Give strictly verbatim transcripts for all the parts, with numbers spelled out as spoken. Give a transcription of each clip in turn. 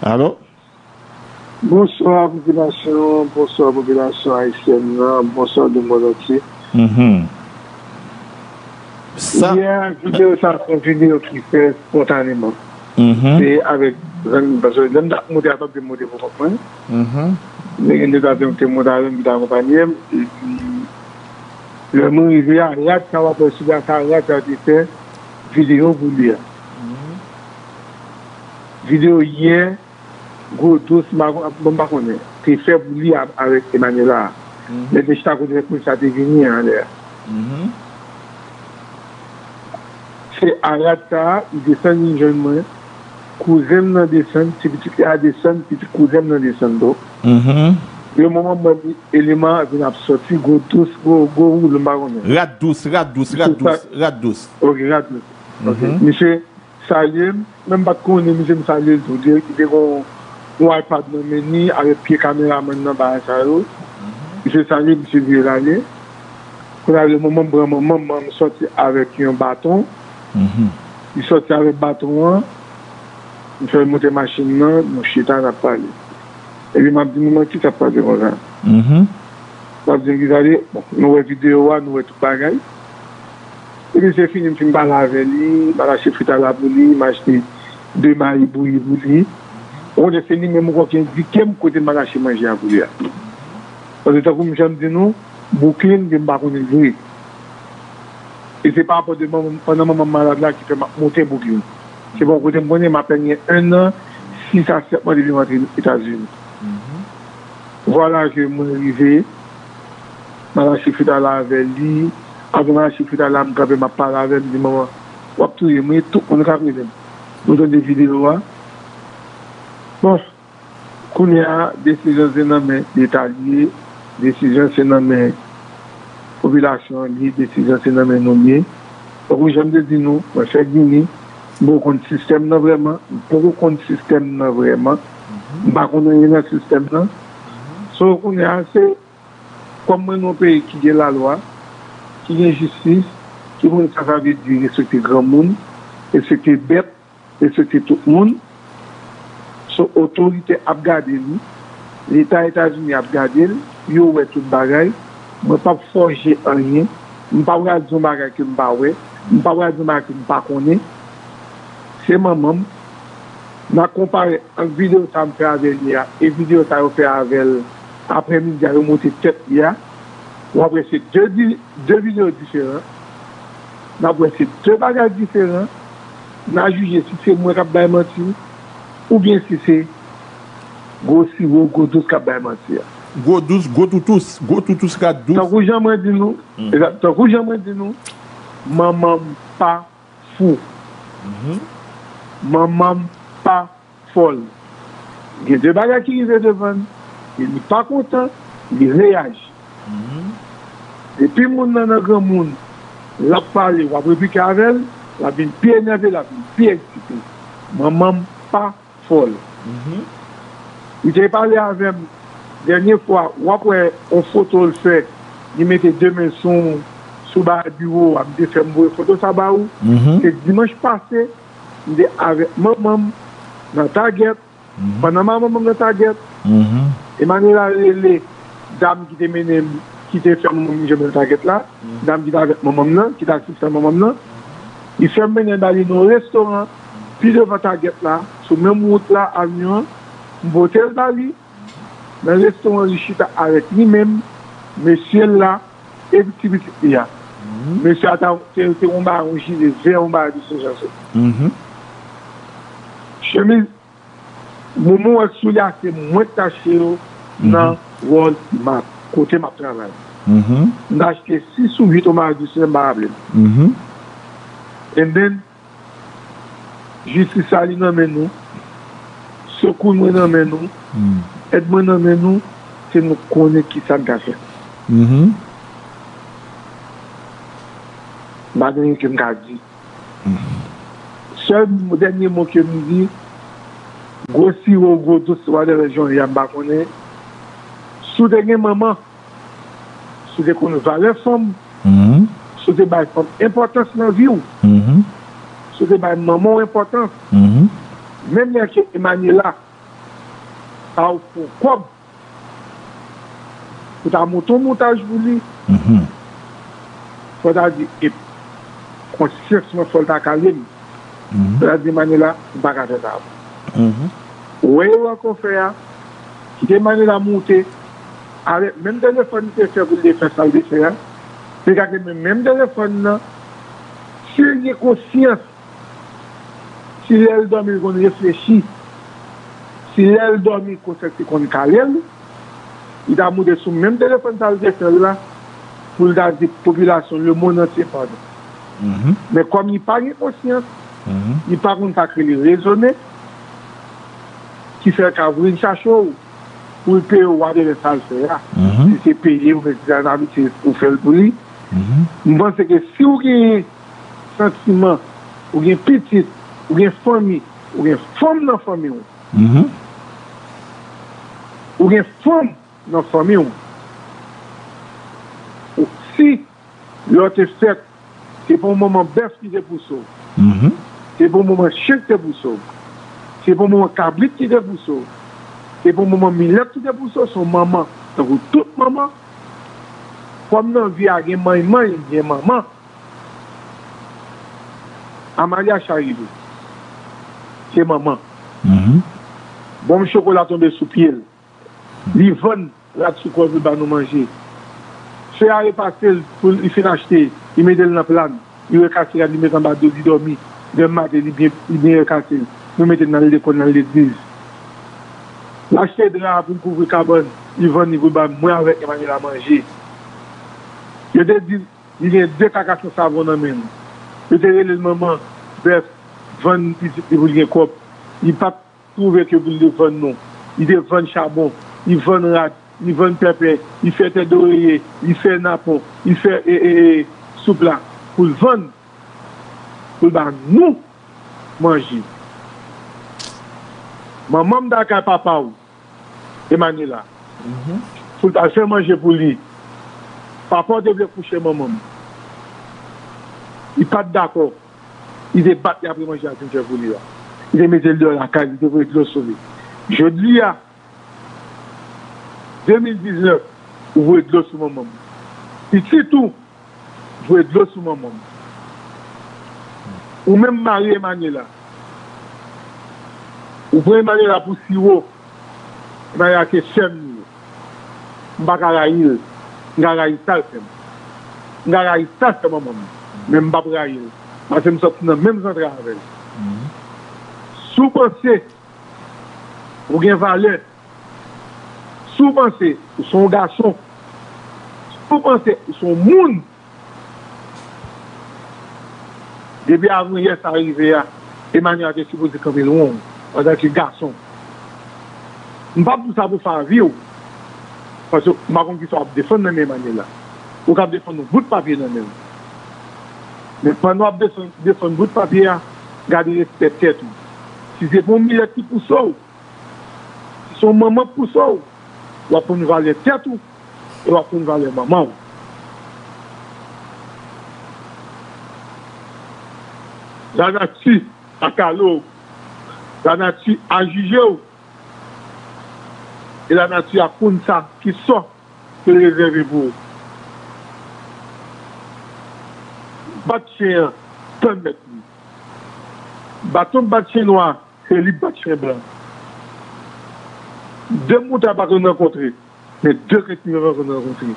Alo? Bonswa popilasyon, bonswa popilasyon ayisyèn nan, bonswa lemonn antye. Mhm. Sa. Yè, videyo sa se yon videyo ki fè espontaneman. Mhm. Se avèk zanmi, paske lè m t ap monte a, pa byen monte pou kont mwen. Mhm. Men gen de zanmi ki te monte avè m, ki te akonpanye m. Epi, lè mwen rive a, rad sa w ap wè sou la, sa rad sa te fè videyo pou li a. Videyo yè, Gwo Dous, m pa konnen, te fè pou li a- avèk Emmanuela. Lè te chita kote moun sa te vini anlè a. Se a rad sa a, li desann vin jwenn mwen. Kouzen m nan desann, ti pitit li a desann, pitit kouzen m nan desann tou. Yo moman m ban li eleman, vin ap sòti, Gwo Dous, gwo, gwo woulo, m pa konnen. Rad dous, rad dous, rad dous, rad dous. Ok, rad dous. Ok. Misye salye m, men m pa t konnen misye, m salye l tou. Li li te gon yon iPad nan men li, avèk pye kameramann nan, bagay sa yo. Misye salye, misye vire l ale. Kounye a, lè manman m pran manman m, manman m sòti avèk yon baton. Li sòti avèk baton an. M fè l monte machin nan, nou chita, n ap pale. Epi m ap di, "Manman, ki sa k pase konsa?" M ap di, "Ki sa li?" Bon, nou wè videyo a, nou wè tout bagay. Epi se fini, m fin pale avè li, m al achte fritala pou li, m achte de mayi bouyi pou li. Ou konnen se li menm ankò ki endike m kote m al achte manje a pou li a. Paske tankou m janm di nou, Brooklyn, ke m pa konnen vre. E se pa rapò de manman, pandan manman m malad la ki fè m ap monte Brooklyn. Se pa yon kote m konnen, m apèn gen enn an, sis a sèt mwa depi m antre Etazini. Vwala ke mwen rive, m al achte fritala avè li. Apre m al achte fritala, m kanpe, m ap pale avè l, m di, "Manman, w ap touye m wi, tout moun k ap rele m." Nou tande videyo a. Bon, kounye a, desizyon se nan men Leta li ye, desizyon se nan men popilasyon an li ye, desizyon se nan men nou li ye. Tankou jan m te di nou, mwen fèk vini, m poko konn sistèm nan vrèman, m poko konn sistèm nan vrèman, m pa konn anyen nan sistèm nan. So, kounye a, se kòm mwen nan yon peyi ki gen lalwa, ki gen jistis, ki konn sa sa vle di respekte granmoun, respekte bèt, respekte tout moun. So, otorite ap gade li, Leta Etazini ap gade l, yo wè tout bagay. Mwen p ap fòje anyen, m pa pral di yon bagay ke m pa wè, m pa pral di yon bagay ke m pa konnen. Se manman m. N a konpare ant videyo sa a m fè avè li a e videyo sa a yo fè avè l aprèmidi a, yo monte tèt li a. W ap wè se de di- de videyo diferan. N ap wè se de bagay diferan. N a jije si se mwen k ap bay manti oubyen si se gwo siwo, gwo dous k ap bay manti a. Gwo dous, gwo toutous, gwo toutous ka dous. Tankou jan mwen di nou, egzak, tankou jan mwen di nou, manman m pa fou. Manman m pa fòl. Gen de bagay ki rive devan l, e li pa kontan, li reyaji. Depi moun nan nan granmoun, l ap pale, w ap replike avè l, l ap vin pi enève, l ap vin pi eksite. Manman m pa fòl. Li te pale avè m dènye fwa, w ap wè yon foto l fè, li mete de men sou, sou ba biwo a, m te fè m voye foto sa ba ou. Se dimanch pase, m te avèk manman m nan Target. Pandan manman m nan Target, Emmanuela rele dam ki te mennen m, ki te fè manman m rive nan Target la, dam ki te avèk manman m nan, ki te asistan manman m nan, li fè m mennen l ba li nan yon restoran, pi devan Target la, sou menm wout la, avyon an, m pote l ba li, nan restoran, li chita avèk li menm, mesye l la, epi ti pitit li a. Mesye a te, te, te yon bagay, yon jile vè, yon bagay de se jan. Chemiz, moman w wè sou li a, se mwen k t achte yo nan Walmart, kote m ap travay. M t achte sis ou uit, yon bagay de se jan, m pa raple m. And then, jistis la, li nan men nou. Sekou mwen nan men nou. Èd mwen nan men nou. Se nou konnen ki sa n ka fè. M pa gen anyen ke m ka di. Sèl dènye mo ke m di, gwo siwo, gwo dous, whatever jan w ye a, m pa konnen. Si w te gen manman, si w te konn valè fanm, si w te bay fanm enpòtans nan vi w, si w te bay manman w enpòtans, menm lè ke Emmanuela pa ofri w kòb pou ta monte yon montaj pou li, fò ta di, e konsyans mwen fò l ta kale m. Fò ta di, Manela, m pa ka fè sa pou ou. Wè erè ke w fè a, kite Manela monte, avèk menm telefòn li te fè pou l te fè sa l te fè a, li ka te menm, menm telefòn nan, si l gen konsyans, si lè l dòmi l konn reflechi, si lè l dòmi konsyans li konn kale l, li ta monte sou menm telefòn sa l te fè l la, pou l ta di popilasyon lemonn antye padon. Men kòm li pa gen konsyans, li pa konn sa k rele rezone, ki fè l ka vin chache w, pou l peye w whatever sa l fè a. Si se peye ou, men si se abitye ou fè l pou li. M panse ke si w gen santiman, ou gen pitit, ou gen fanmi, ou gen fanm nan fanmi w, ou gen fanm nan fanmi w, ou, si lè w te fèt, se pa yon manman bèf ki te pouse w. Se pa yon manman chen ki te pouse w. Se pa yon manman kabrit ki te pouse w. Se pa yon manman milèt ki te pouse w. Se yon manman, tankou tout manman. Kòm nan vi a gen manman, gen manman. Amalia Charido, se manman. Bonm chokola tonbe sou pye l. Li vann rad sou kò l pou l ba nou manje. Fè a repase l pou li fin achte, li mete l nan pla n. Li rekase rad, li mete anba do, li dòmi. Demen maten, li byen, li byen rekase l. Nou mete l nan lekòl, nan legliz. L achte dra pou l kouvri kabann, li vann li pou l ba mwen avèk Emmanuela manje. Yo te di, li gen de kaka san savon nan men l. Yo te rele l manman bèf, vann pitit li pou l gen kòb. Li pa t twouve ke pou l te vann nou. Li te vann chabon, li vann rad, li vann pèpè, li fè tèt doreye, li fè napon, li fè, e, e, e, soup la pou l vann, pou l ba nou manje. Manman m t al kay papa w, Emmanuela, pou l t al fè manje pou li. Papa w te vle kouche manman m. Li pa t dakò. Li te bat li apre manje a fin fè pou li a. Li te mete l deyò lakay li, li te voye dlo sou li. Jodi a, de mil diznèf, ou voye dlo sou manman m. Pitit ou voye dlo sou manman m. Ou menm mari Emmanuela. Ou pran Emmanuela pou siwo. Emmanuela se sè m li ye. M pa ka rayi l. M ka rayi sa l fè m. M ka rayi sa l fè manman m. Men m p ap rayi l. Paske m sòti nan menm zantray avè l. Si w panse ou gen valè, si w panse ou se yon gason, si w panse ou se yon moun, depi avanyè sa rive a, Emmanuela te sipoze kanpe lwen w antanke gason. M p ap di w sa pou fè a vi w, paske m pa konn kisa w ap defann nan men Emmanuela. Ou ka ap defann yon bout papye nan men w. Men pandan w ap defann, defann bout papye a, gade respè tèt ou. Si se pa yon milèt ki pouse w, si se yon manman k pouse w, w ap konn valè tèt ou e w ap konn valè manman w. Lanati a kale w, lanati a jije w, e lanati a konn sa ki sò ke l rezève pou ou. Bat chen an, tann mèt li. Baton bat chen nwa, se li k bat chen blan. De moutay pa konn rankontre, men de kretyen pa konn rankontre.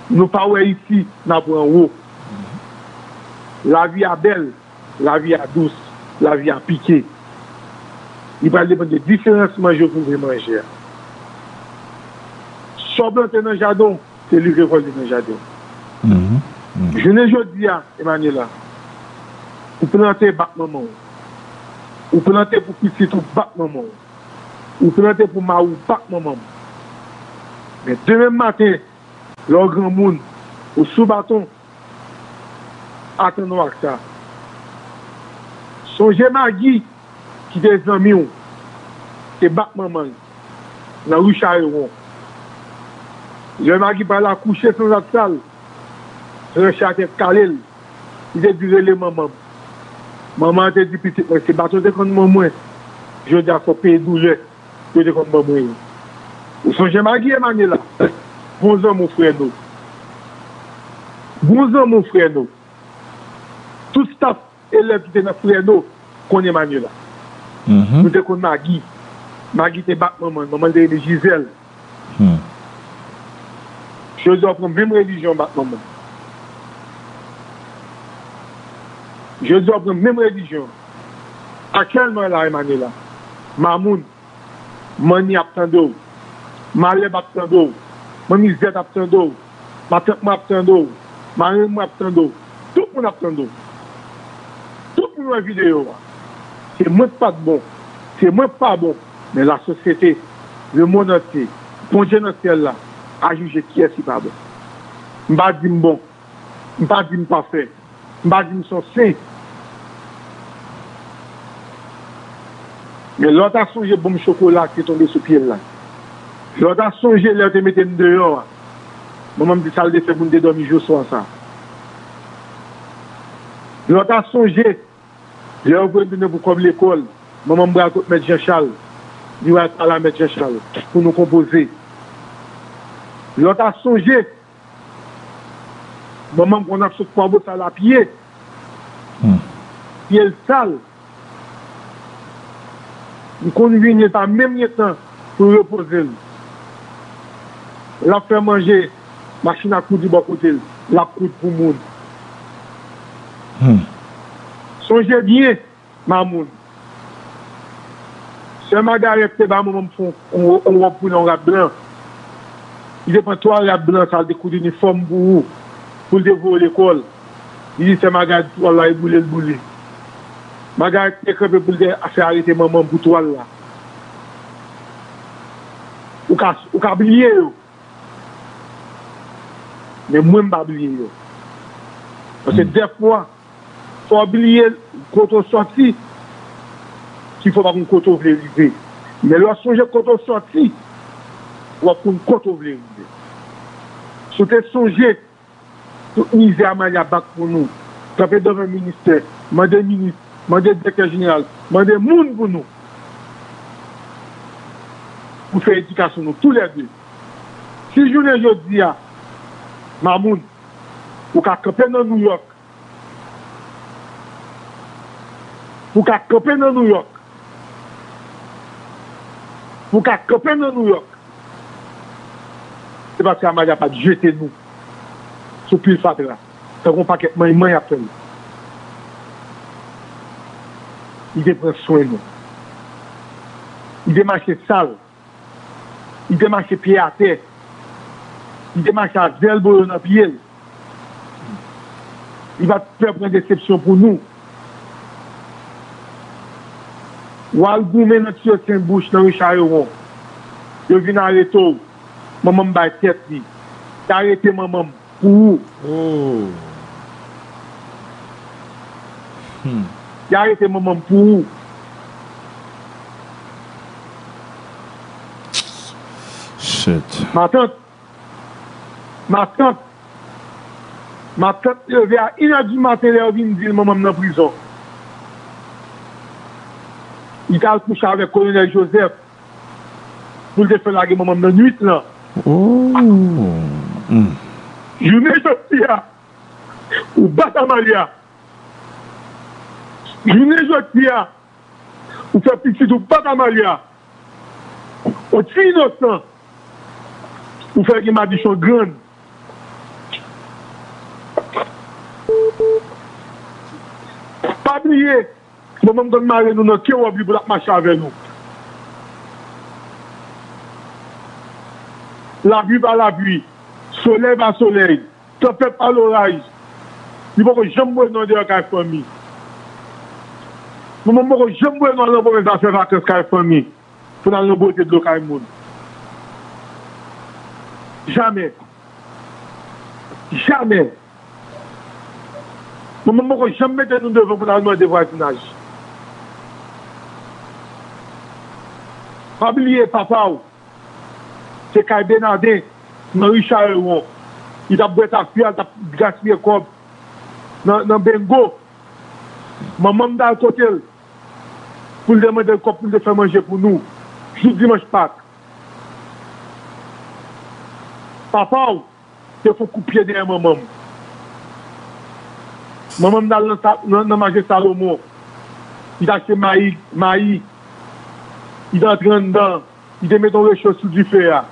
Nou pa wè isi, n ap wè anwo. Lavi a bèl, lavi a dous, lavi a pike. Li pral depann de diferans manje w twouve manje a. Sa w plante nan jaden w, se li w rekòlte nan jaden w. Jounen jodi a, Emmanuela, ou plante bat manman w. Ou plante pou pitit ou bat manman w. Ou plante pou mari w bat manman w. Men demen maten, lè w granmoun, ou sou baton, atann w ak sa. Sonje Magi ki te zanmi w, te bat manman l nan ri Charewon. Lè Magi pral akouche san zak sa l, ranch la te kale l. Li te di, rele manman m. Manman an te di, pitit mwen, se baton te konn mwen mwen. Jodi a fò w peye doulè. yo te konn ban mwen yo. Ou sonje Magi e Manela? Bon zanmi w Freno. Bon zanmi w Freno. Tout staff elèv ki te nan Freno konnen Manela. Nou te konn Magi. Magi te bat manman l. Manman l te rele Jizèl. Jodi a w pran menm relijyon bat manman. Jodi a w pran menm relijyon. Aktyèlman la, Emmanuela, Mamoun, Manni ap tande w. Malèb ap tande w. Manmi Zèt ap tande w. Matant mwen ap tande w. Marenn mwen ap tande w. Tout moun ap tande w. Tout moun wè videyo a. Se mwen k pa t bon. Se mwen k pa bon. Men lasosyete, lemonn antye, Bondye nan syèl la, a jije kiyès ki pa bon. M pa di m bon. M pa di m pafè. M pa di m s on sen. Men lè w ta sonje bonm chokola ki te tonbe sou pye l la. Lè w ta sonje lè yo te mete m deyò a. Manman m di sa l te fè pou n te dòmi jou swa sa. Lè w ta sonje lè yo voye m tounen pou kòb lekòl, manman m pral kot mèt Jan Chal, li pral pale a mèt Jan Chal pou nou konpoze. Lè w ta sonje, manman m konn ap sot Kwabosal a pye, pye l sal. M konn vini, l pa menm gen tan pou l repoze l. L ap fè manje, machin ap kouri bò kote l, l ap koud pou moun. Sonje byen, Mamoun. Sè Magarèt te ba manman m fè yon, yon, yon wòb pou li, yon rad blan. Li te pran twa rad blan sa, li te koud inifòm pou ou, pou l te voye w lekòl. Li di sè Magarèt twal la, e boule l boule. Magarèt te kanpe pou l te fè arete manman m pou twal la. Ou ka, ou ka bliye yo. Men mwen, m pa bliye yo. Paske dèfwa, fò w bliye kote w sòti, ki fè w pa konn kote w vle rive. Men lè w sonje kote w sòti, w ap konn kote w vle rive. Si w te sonje tout mizè Amalia ap bat pou nou, kanpe devan ministè, mande minis, mande direktè jeneral, mande moun pou nou, pou fè edikasyon nou toulède. Si jounen jodi a, Mamoun, ou ka kanpe nan Nouyòk, ou ka kanpe nan Nouyòk, ou ka kanpe nan Nouyòk, se paske Amalia pa t jete nou sou pil fatra, tankou yon pakèt manymany ap fè nou. Li te pran swen nou. Li te mache sal. Li te mache pye atè. Li te mache a zèl boyo nan pye l. Li pa t pè pran desepsyon pou nou. W al goumen nan tiyo Sen Bouch, nan ri Charewon. Yo vin arete w. Manman m bay tèt li. Yo arete manman m pou ou. Oh. Hmm. Yo arete manman m pou ou. Shit. Matant. Matant. Matant leve a inè di maten lè yo vin di l manman m nan prizon. Li t al kouche avèk Kolonèl Joseph. Pou l te fè lage manman m nan nwit lan. Oh. Hmm. Jounen jodi a, ou bat Amalia. Jounen jodi a, ou fè pitit ou bat Amalia. Yon ti inosan, ou fè gen madichon grann. Pa bliye, manman m konn mare nou nan ke wòb li pou l ap mache avè nou. Lapli pa lapli, solèy pa solèy, tanpèt pa loraj, li poko janm voye nou andeyò kay fanmi. Manman m poko janm voye nou al nan pwovens al fè vakans kay fanmi pou n al nan bwote dlo kay moun. Jamè. Jamè. Manman m poko janm mete nou devan pou n al mande vwazinaj. Pa bliye papa w. Se kay Benaden, nan ri Charewon. Li t ap bwè tafya, li t ap gaspiye kòb nan, nan bengo. Manman m t al kote l pou l te mande l kòb pou l te fè manje pou nou. Jou dimanch Pak, papa w te fè yon kout pye dèyè manman m. Manman m t al nan, sa- nan, nan mache Salomon. Li t achte mayi, mayi. Li t antre anndan. Li te mete yon recho sou dife a.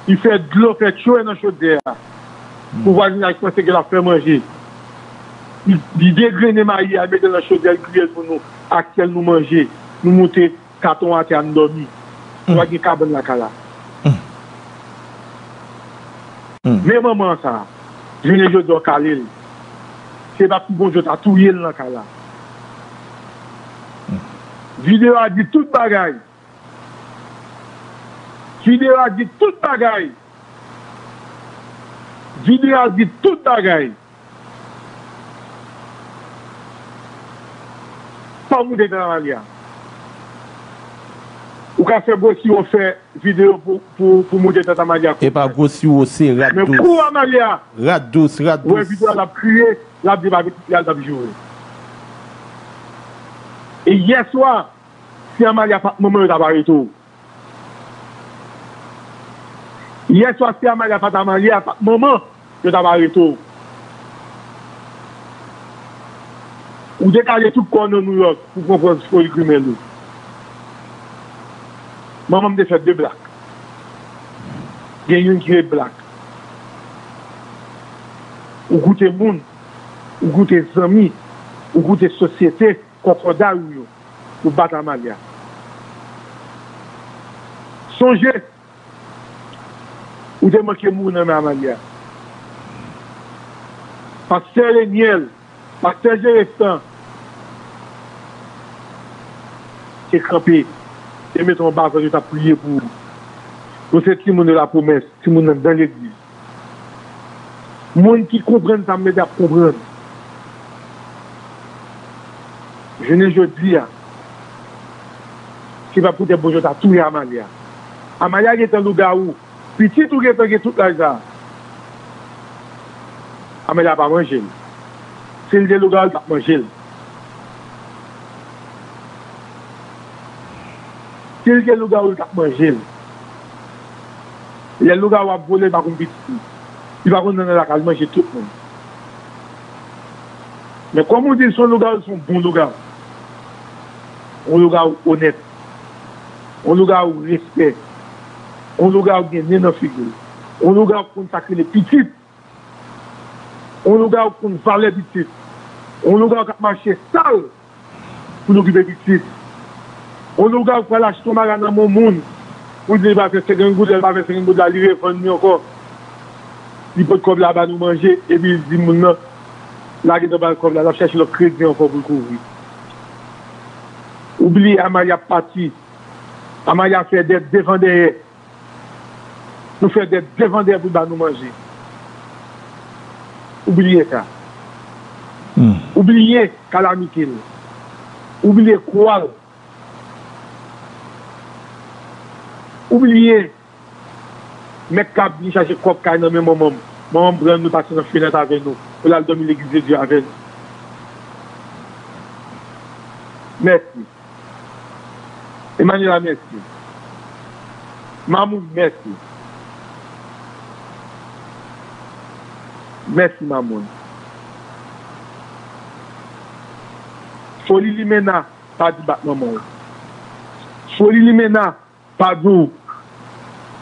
Li fè dlo, fè tchwe nan chodyè a. Pou vwazinaj panse ke l ap fè manje. Li, li degrennen mayi a, mete l nan chodyè, li griye l pou nou. Ak sèl nou manje. Nou moute katon atè a, nou dòmi. Nou pa gen kabann lakay la. Men manman sa, jounen jodi a, w kale l. Se pa pou Bondye ta touye l nan kay la. Videyo a di tout bagay. Videyo a di tout bagay. Videyo a di tout bagay. Pa moute tèt Amalia. Ou ka fè gwo siwo, fè videyo pou, pou, pou moute tèt Amalia. E pa gwo siwo, se rad dous. Men kou Amalia, rad dous, rad dous. Ou wè videyo a, l ap kriye, l ap di pa pitit li a, l ap joure. E yè swa, si Amalia pa t manman, yo t ap arete w. Yè swa, si Amalia pa t Amalia, pa t manman, yo t ap arete w. Ou dekale tout kò w nan Nouyòk pou pran pòz foli grimèl ou. Manman m te fè de blak. Gen youn ki ret blak. Ou goute moun, ou goute zanmi, ou goute sosyete, kòkòday ou yo, pou bat Amalia. Sonje, ou te manke mouri nan men Amalia. Pastè Leniel, pastè Jerestan, te kanpe, te mete yon bazan, yo t ap priye pou ou. Nou se timoun de lapwomès, timoun nan, nan legliz. Moun ki konprann sa m mete ap konprann. Jounen jodi a, se pa poutèt Bondye ta touye Amalia. Amalia gentan lougawou. Pitit ou gentan gen tout laj sa a. Amalia pa manje l. Si l te lougawou, l t ap manje l. Si l te lougawou, l t ap manje l. Lè lougawou ap vole, l pa konn pitit li. Li pa konn nan lakay, l manje tout moun. Men kòm ou di l se yon lougawou, l se yon bon lougawou. Yon lougawou onèt. Yon lougawou respè. Yon lougawou gen nen nan figi l. Yon lougawou konn sa k rele pitit. Yon lougawou konn valè pitit. Yon lougawou k ap mache sal pou l okipe pitit. Yon lougawou k pral achte yon bagay nan men yon moun, pou l di li pa fè senkant goud, lè l pa fè senkant goud la, li revann li ankò. Li pot kòb la ba nou manje, epi li di moun nan, lage nan ba l kòb la, l ap chèche lòt kredi ankò pou l kouvri. Ou bliye Amalia ap pati. Amalia fè dèt devan dèyè. Nou fè dèt devan dèyè pou l ba nou manje. Ou bliye sa. Ou bliye kalamite l. Ou bliye kwa l. Ou bliye mèt k ap vin chache kòb kay nan men manman m. Manman m pran nou pase nan fenèt avè nou. Pou l al dòmi legliz de Dye avè nou. Mèsi. Emmanuela, mèsi. Mamoun, mèsi. Mèsi, Mamoun. Foli Limena, pa di bat manman w. Foli Limena, pa di w,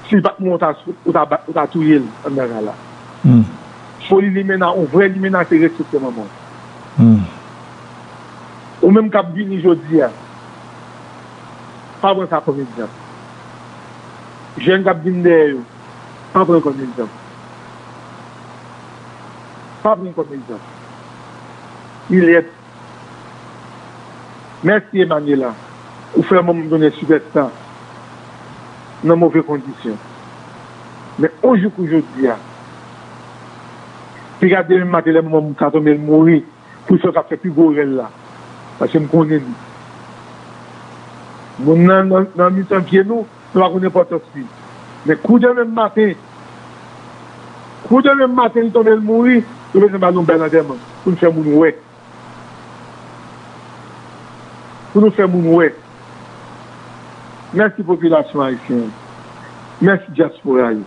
si l pa t mouri, w ta, w ta, ou ta touye l anndan kay la. Foli Limena, yon vrè Limena, se respekte manman w. Ou menm k ap vini jodi a, pa pran sa kòm egzanp. Jèn k ap vin dèyè yo, pa pran kòm egzanp. Pa pran kòm egzanp. Li lèd. Mèsi, Emmanuela. Ou fè manman m tounen sipèsta nan move kondisyon. Men yon jou kou jodi a, piga demen maten lè manman m ka tonbe, l mouri, pou l fè, k ap fè pi gwo rèl la. Paske m konnen li. Moun nan, nan, nan mitan pye nou, nou pa konn enpòtans li. Men kou demen maten, kou demen maten, li tonbe, l mouri, nou bezwen ba l yon bèl antèman. Pou n fè moun wè. Pou nou fè moun wè. Mèsi popilasyon ayisyen. Mèsi dyaspora yo.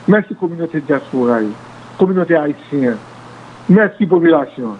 Mèsi kominote dyaspora yo. Kominote ayisyen. Mèsi popilasyon.